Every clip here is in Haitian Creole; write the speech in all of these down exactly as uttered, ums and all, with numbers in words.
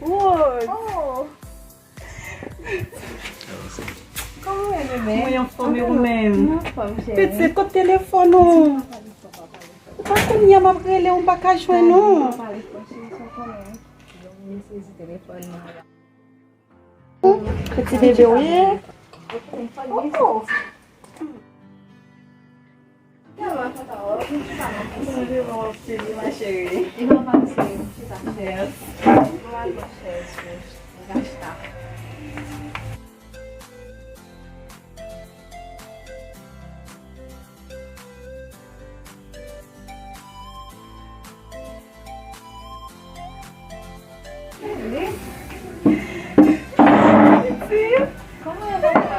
Rose. Oh. Kòman w ye, bebe? Mwen anfòm, e ou menm? Mwen anfòm, cheri. Pitit, kote telefòn ou? Ou pa konn yè m ap rele w, m pa ka jwenn ou. Pale fò, cheri, sa w konnen. Mwen sezi telefòn mwen la. Pitit bebe w ye? Oh. Tèlman kontan wè w. Bonjou, ma chérie. Jan w pase? Chita. Yes. Mwen al pran chèz pou m ka chita. Pitit. Kòman w ye, papa?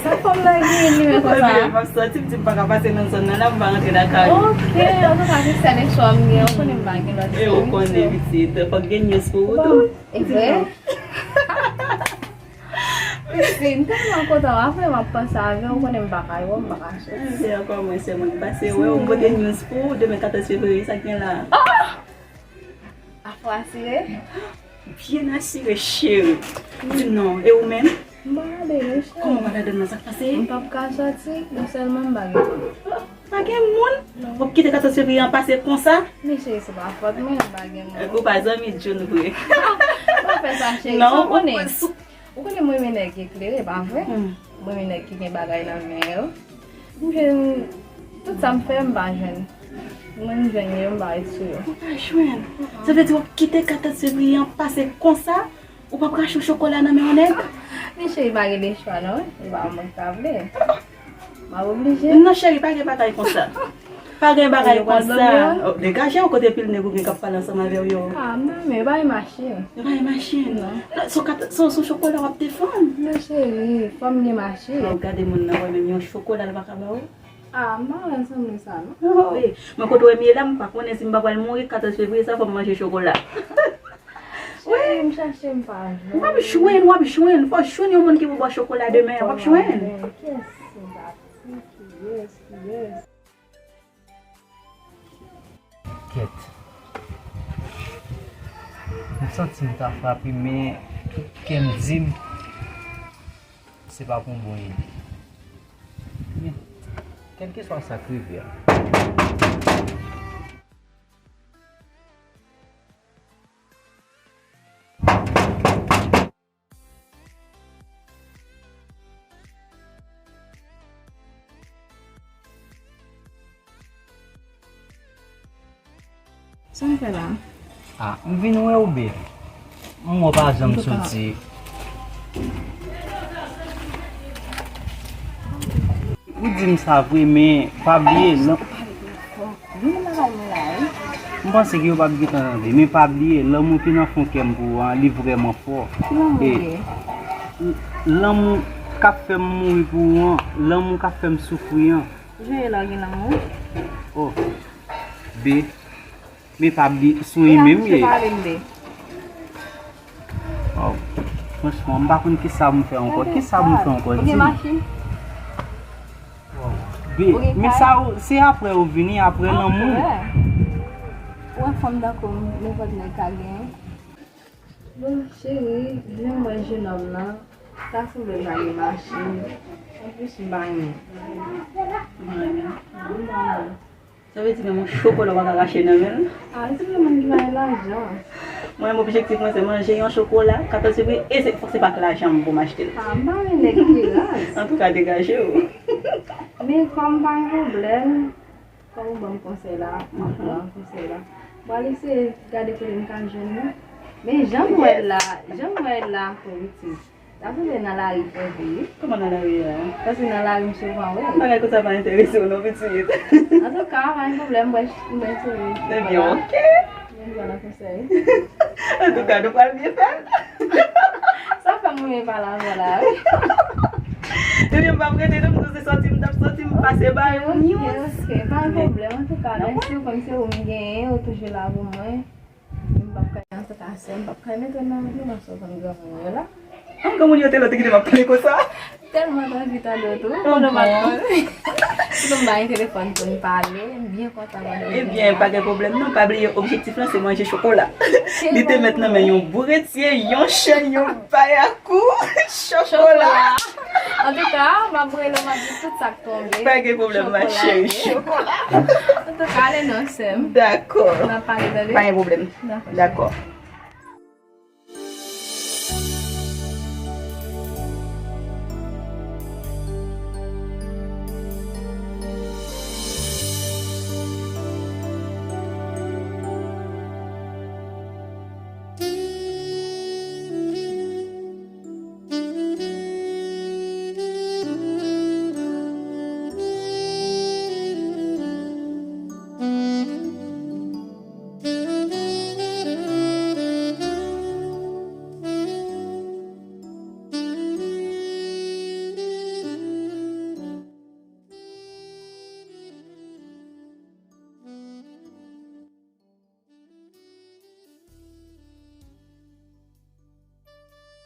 Sa fè m lage li men konsa? M ap sòti, m di m pa ka pase nan zòn nan la, m pa rantre lakay ou. Ok, antouka, se sèl espwa m gen, ou konnen m pa gen lòt espwa. E ou konnen, pitit, fòk gen news pou ou tou. E vre? Pitit, m tèlman kontan, apre m ap panse avè w, ou konnen m pa ka wè w, m pa ka sòti. Se ankò mwen, se mwen ki pase wè w, m pote news pou ou, demen katòz fevriye, sa k gen la? Ah! Afò asire? Byen asire, cheri. Di m non, e ou menm? M pa gade non, cheri. Kòman w pa gade non, sa k pase? M p ap ka sòti, non sèlman m pa gen moun. Pa gen moun? Non. W ap kite katòz fevriye an pase konsa? Men cheri, se pa fòt mwen, m pa gen moun. Ou pa zanmi June vre. Pa fè sa, cheri. Non, sa w konnen. Ou konnen m renmen nèg ki eklere, pa vre? Hmm. M renmen nèg ki gen bagay nan men yo. M jwenn tout sa m fè, m pa jwenn. Mwen m jwenn yo, m pa ret sou yo. Ou pa jwenn? Sa vle di w ap kite katòz fevriye an pase konsa? Ou p ap rache yon chokola nan men yon nèg? Men cheri, pa gen de chwa non, e pa mwen ki ta vle. M ap oblije. Non cheri, pa gen bagay konsa. Pa gen bagay konsa. Oh, degaje w kote pil nèg ou gen k ap pale ansanm avè w yo. Ah, m pa renmen, yo pa gen machin. Yo pa gen machin? Non. Non, se yon kat-, se yon, se yon chokola w ap defann. Men cheri, fò m gen machin. Oh, gade moun nan, wè menm yon chokola l pa ka ba ou. Ah, m pa wè l sanble sa non. Oh, wi. Mwen kote w ye m ye la, m pa konnen si m pa pral mouri katòz fevriye sa, fò m manje chokola. Cheri, m chache m pa jwenn. W ap jwenn, w ap jwenn. Fò w jwenn yon moun ki pou ba w chokola demen, w ap jwenn. Kiyès se Tati? Kiyès, kiyès? Kèt. M santi m ta frape, men tout kè m di m se pa pou yon bon ide. Men, kèlkeswa sa k rive a. Sa m fè la? Ah, m vin wè w, babe. M wè w pa janm soti. Ou di m sa vre, men pa bliye, lan- Vin lakay mwen la, wi. M panse ke yo p ap gentan tande, men pa bliye, lanmou ki nan fon kè m pou ou an, li vrèman fò. Ki lanmou w gen? L-, lanmou k ap fè m mouri pou ou an, lanmou k ap fè m soufri an. Jan e la w gen lanmou? Oh, be, men pa bliye, se yon imen m ye. Pale m, be. Waw, franchman, m pa konn kisa pou m fè ankò. Kisa pou m fè ankò? Ou gen machin? Waw. Ou gen kay? Men sa, se apre ou vini, apre lanmou. Ou wè fanm tankou m, nenpòt nèg ka genyen. Bon, cheri, jan m wè jenòm nan, ta sanble l pa gen machin. Anplis, m pa renmen. M pa renmen. M pa renmen. Sa vle di menm yon chokola w pa ka rache nan men l? Ah, se yon moun ki pa gen lajan. Mwen menm objektif mwen se manje yon chokola, katòz fevriye, e se, fòk se pa ak lajan m pou m achte l. Ah, m pa yon nèg ki raz. Antouka, degaje w. Men kòm pa gen pwoblèm, kòm ou ban m konsèy la, m ap pran konsèy la. M pral eseye gade kote m ka jwenn li. Men jan m wè l la, jan m wè l la, fò itil. Sa sanble nan lari fè vi. Kòman nan lari a? Paske nan lari m souvan wè l. Bagay konsa pa enterese w non, pitit. Antouka, pa gen pwoblèm, m pral, m pral eseye. Ebyen, ok. Mwen pran nan konsèy. Antouka, nou pral byen fè l. Sa fè m renmen pale avè w la, wi. Ebyen, m p ap rete non, m di w se sòti m t ap sòti, m pase ba yo news. Ok, ok, pa gen pwoblèm. Antouka, mèsi, ou konn se ou m genyen, ou toujou la pou mwen. M p ap ka, antouka, sè m p ap ka mete nan vyolans, ou konn granmoun yo la. An, granmoun yo te lè te kite m ap pale konsa. Tèlman anvi tande w tou. Konnen w pa t konn. Si nou bay telefòn pou n pale, m byen kontan tande w. Ebyen, pa gen pwoblèm non, pa bliye objektif lan se manje chokola. Li te met nan men yon bouretiye, yon chen, yon bayakou, chokola. Antouka, m ap rele w, m ap di tout sa k tonbe. Pa gen pwoblèm, ma cheri, chokola. Antouka, ale non, sè m. Dakò. N ap pale, tande? Pa gen pwoblèm. Dakò. Dakò.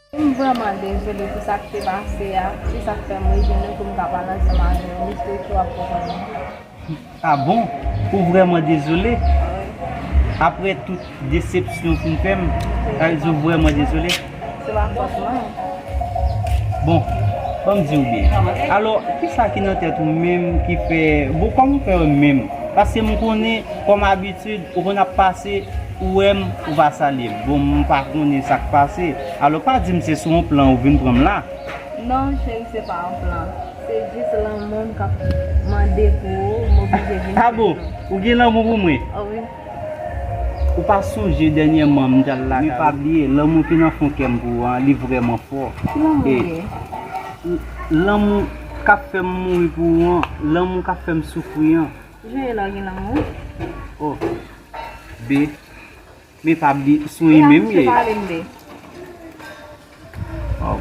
M vrèman dezole pou sa k te pase a. Se sa k fè m rejwenn ou pou m ka pale ansanm avè w. M espere ke w ap konprann mwen. A bon? Ou vrèman dezole? Wi. Apre tout desepsyon fin fè m, sa vle di ou vrèman dezole? Se pa fòt mwen. Bon, ban m di w byen. Alò, kisa ki nan tèt ou menm ki fè, bon, kòman w fè wè m menm? Paske m konnen, kòm abitid, ou konn ap pase, ou wè m, ou pa salye m. Bon, m pa konnen sa k pase. Alò, pa di m se sou yon plan ou vin pran m la. Non, cheri, se pa yon plan. Se jis lanmou m k ap mande pou ou, m oblije vin jwenn ou. A bon? Ou gen lanmou pou mwen? O wi. Ou pa sonje dènyèman m t al lakay ou? Men pa bliye, lanmou ki nan fon kè m pou ou an, li vrèman fò. Ki lanmou w gen? L-, lanmou k ap fè m mouri pou ou an, lanmou k ap fè m soufri an. Jan e la w gen lanmou? Oh, be. Men pa bli-, sou li menm ye. Pale m de. Waw.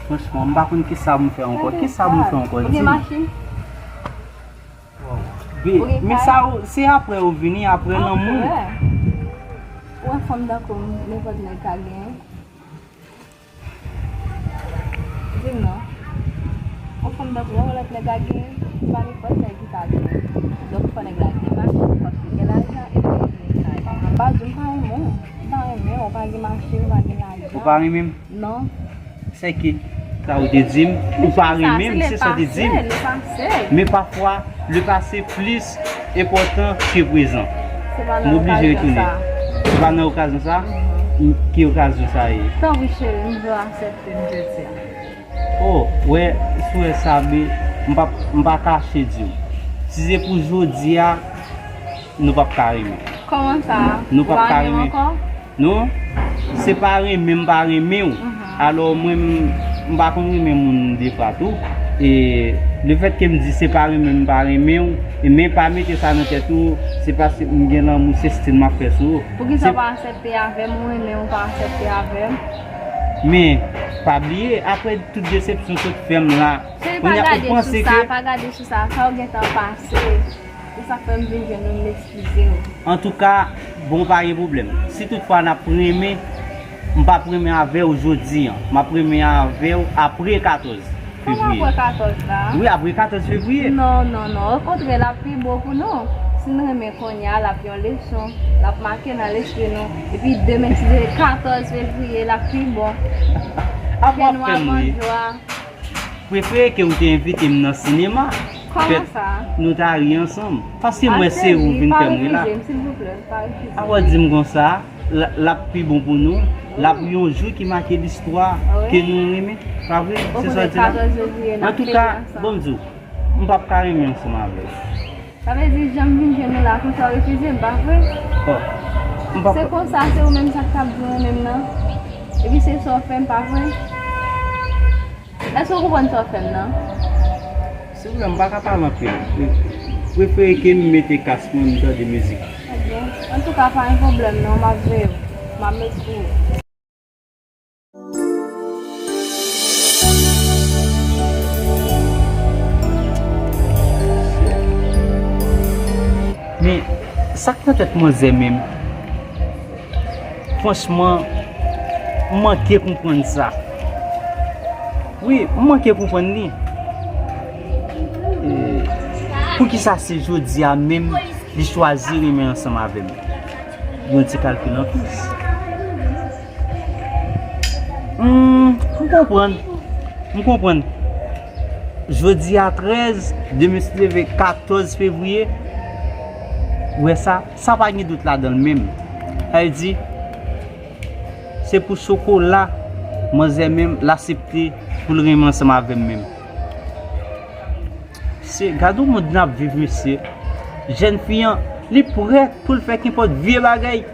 Franchman, m pa konn kisa pou m fè ankò. Kisa pou m fè ankò? Ou gen machin? Waw. Be, men sa, se apre ou vini, apre lanmou. Ou wè fanm tankou m, nenpòt nèg ka genyen. Di m non. Yon fanm tankou w, yon lòt nèg ka genyen, pa nenpòt nèg ki ka genyen. Donk, fò nèg la gen machin, fò l gen lajan, epi li gen kay. M pa di w m pa renmen w, m pa renmen w, ou pa gen machin, ou pa gen lajan. Ou pa renmen m? Non. Sa ki, sa ou te di m, ou pa renmen m, se sa w te di m. Men pafwa, le passé plis enpòtan ke prezan. M oblije retounen. Se pa nan okazyon sa. Se pa nan okazyon sa? Ki okazyon sa ye? Tanpri cheri, m vle w aksepte m jodi a. Oh, wè, si w wè sa, be, m pa, m pa kache di w. Si se pou jodi a, nou p ap ka renmen. Kòman sa? Nou p ap ka renmen. Ou pa renmen m ankò? Non, se pa renmen m pa renmen w. Alò, mwen, m, m pa konn renmen moun defwa tou. E lefètke m di se pa renmen m pa renmen w, e men pa mete sa nan tèt ou, se paske m gen lanmou, se stil m ap fè sou ou. Poukisa w pa aksepte avè m, ou renmen m, ou pa aksepte avè m? Men, pa bliye, apre tout desepsyon sa w t fè m la, kounye a ou panse ke... Cheri, pa gade sou sa, pa gade sou sa, sa w gentan pase. Se sa k fè m vin jwenn ou, m eskize w. Antouka, bon, pa gen pwoblèm. Si toutfwa n ap renmen, m p ap renmen avè w jodi a. M ap renmen avè w apre katòz fevriye. Kòman apre katòz la? Wi, apre katòz fevriye. Non, non, non. Okontrè, l ap pi bon pou nou. Si n renmen kounye a, l ap yon leson. L ap make nan lespri nou. Epi demen, si se katòz fevriye, l ap pi bon. Kè nou ap an jwa. Prefere ke ou te envite m nan sinema. Kòman sa? Pèt nou ta ri ansanm. Paske m wè se ou vin fè m ri la. Pa refize m, silvouplè, pa refize m. Awa, di m konsa, l, l ap pi bon pou nou. L ap yon jou ki make listwa ke nou renmen. Pa vre? Se sa w di la? Antouka, bon, m di w, m p ap ka renmen ansanm avè w. Sa vle di, jan m vin jwenn ou la, konsa w refize m, pa vre? Oh, m p ap... Se konsa, se ou menm sa k t ap di w renmen m nan? Epi se sa w fè m, pa vre? Èske w konprann sa w fè m nan? Silvouplè, m pa ka pale anpil. Prefere ke m mete kas mwen, m tande mizik. Ebyen, antouka, pa gen pwoblèm non, m ap veye w. M ap met pou ou. Men, sa k nan tèt manzè menm? Franchman, m manke konprann sa. Wi, m manke konprann li. E, poukisa se jodi a menm li chwazi renmen ansanm avè m? Yon ti kalkil an plis. Hmm, m konprann. M konprann. Jodi a trèz, demen se leve katòz fevriye. Ou wè sa? Sa pa gen dout ladan l menm. Sa vle di, se pou chokola, manzè menm, l aksepte pou l renmen ansanm avè m menm. Se, gade yon mond n ap viv, mesye. Jèn fi an, li prèt pou l fè kenpòt vye bagay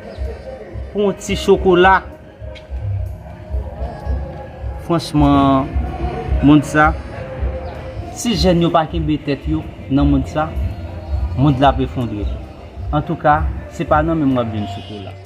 pou yon ti chokola. Franchman, mond sa, si jèn yo pa kenbe tèt yo nan mond sa, mond la ap efondre. Antouka, se pa nan men m w ap jwenn chokola.